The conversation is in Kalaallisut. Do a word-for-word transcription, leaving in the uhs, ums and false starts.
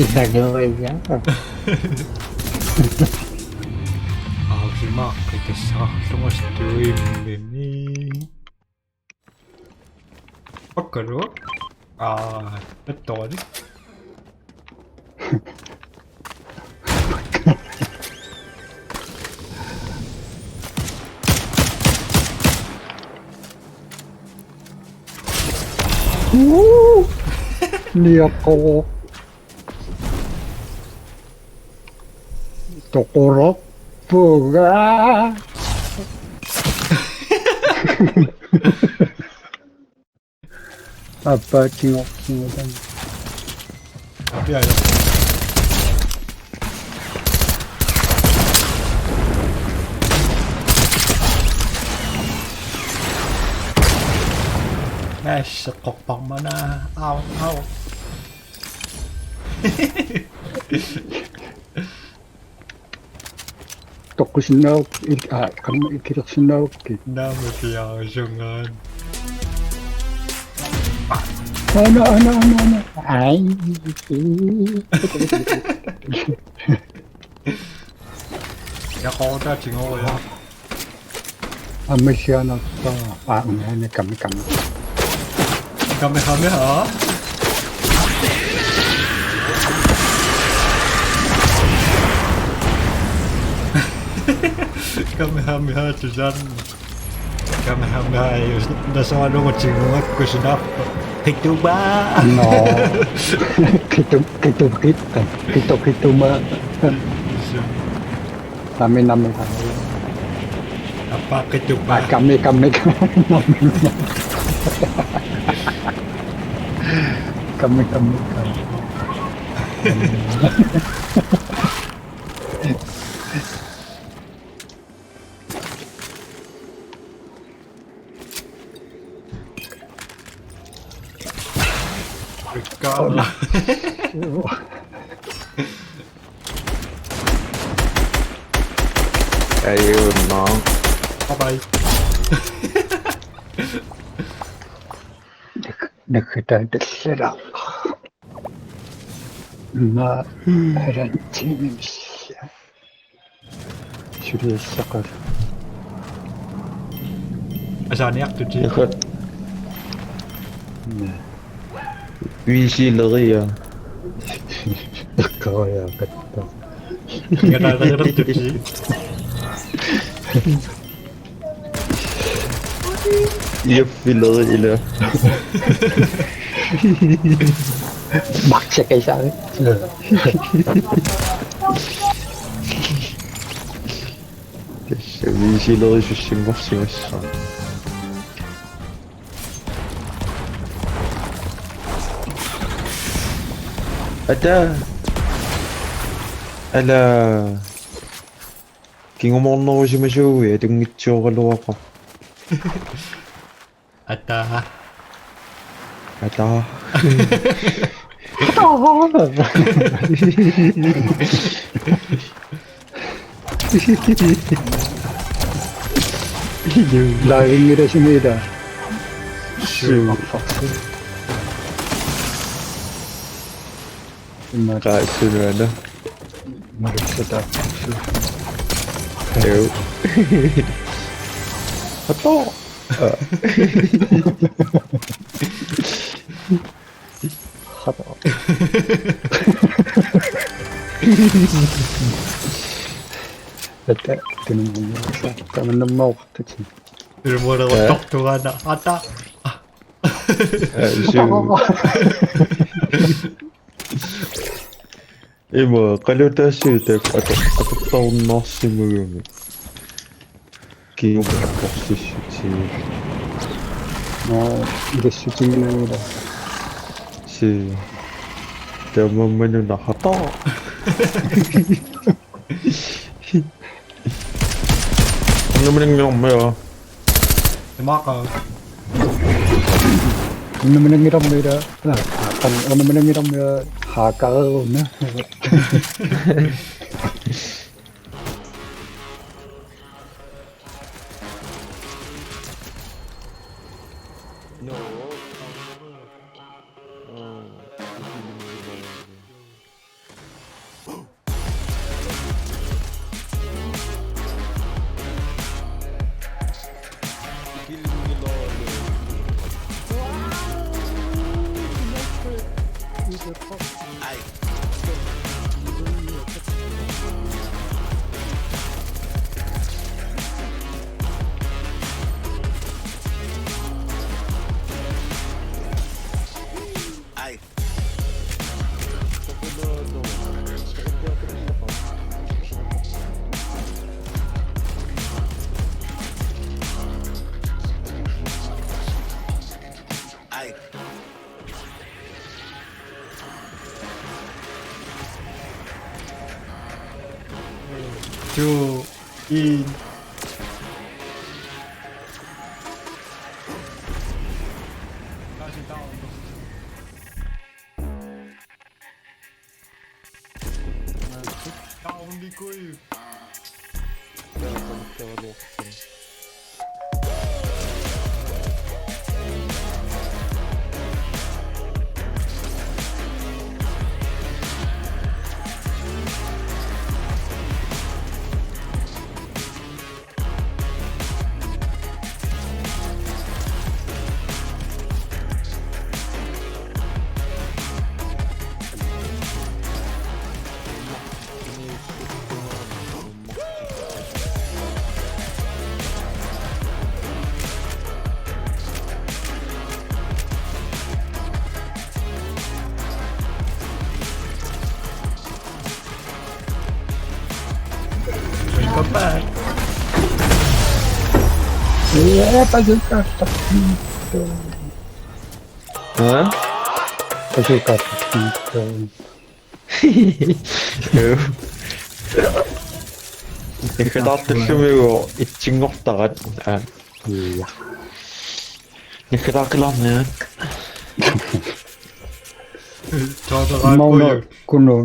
Ilagiuiga. Aasimaaqqi tassarlunga stuimmimi. Okkalu. Aa, attorali. Niaqoq. Toqororpunga. Aappaa kingorsuutan. Apiaja. Naasseqqorparmana. Au, au. Toqqusinnaavukkit, il-, aa, qamma ikilersinnaavukkit. Naamik piarusungaan. Ana, ana, ana, ana. Ai. Ja, qootaatigoruja. Ammisianartaa. Aa, unaana kami, kami. Kamehameha. Kamehameha Susan. Kamehameha just nasoalugu tiguakku sunaappa. Qituba. No. Qitu-, qitu-, qit-, qitu-, qituma. Nami, nami, nami. Apa qituba? Ah, kami, kami, kami. Kami, kami, kami. Rikka. Ayun, no. Bye-bye. Naggataatallalaa. Immaqa halvanden time missaa. Suliassaqalu. Asaaniartutit. Ikat. Naa. Viisileria. Eqqoriaaqatta. Naggataatallartutit. Iaffileri ila. Maksa kaisari. Tassa viisileri sussimmersimassaaq. Ata. Ala. Kingumornerusimasuugui atunngitsioraluaqaaq. Ata. Ata. Live-nngilasi miila. Suu. Immaqa. Qaassunuana. Malussata. Eu. Hato. Hato. Ata, tunumumma. Tamannamma oqartutit. Ilmuuna tortugaana. Ata. Aa, suu. Ima, qalutaassuit taakku ata-, atortarunnaarsimagami. Kingumut atorsissitsigu. Naa, ilassutiginagila. Si. Taamaammanuna hata. Unnuminanngilormiu. Imaaqa. Unnuminanngilormiu. Aa, unnuminanngilormiu. Haakareeruna. No. Two, in. Welcome back. Yeah, bazooka. Huh? Bazooka. Nikkataartullumigu itsinngortarat. Aa. Ia. Nikkataaqqilaarniat. Taataraappuju. Mauna kuno.